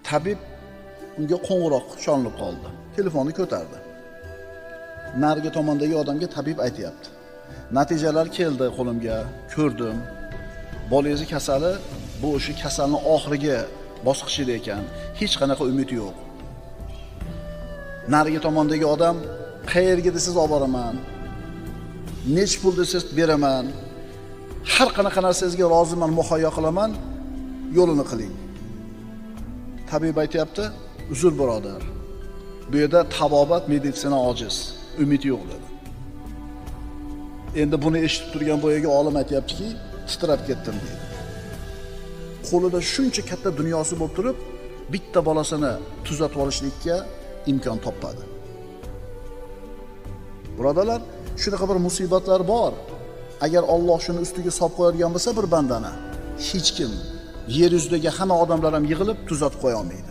Tabib unga qo'ng'iroq chalinib qoldi. Telefonni ko'tardi. Narigi tomondagi odamga tabib aytayapti. Natijalar keldi qo'limga, ko'rdim. Bolangizni kasali bu o'sha kasalning oxirgi bosqichida ekan. Hech qanaqa umid yo'q. Narigi tomondagi odam qayerga desiz olib boraman, nech pul desiz beraman, har qanaqa narsangizga roziman, muhayyo qilaman, yo'lini qiling. Tabib aytayapti, uzr birodar. Bu yerda tabobat, meditsina ojiz, umid yo'q dedi. Endi buni eshitib turgan boyaga olim aytayaptiki, titrab ketdim deydi. Qo'lida shuncha katta dunyosi bo'lib turib, bitta bolasini tuzatib olishlikka imkon topmadi. Birodarlar, shunaqa bir musibatlar bor. Agar Alloh shuni ustiga solib qo'yadigan bo'lsa bir bandani, hech kim yer yuzidagi hamma odamlar ham yig'ilib tuzatib qo'ya olmaydi.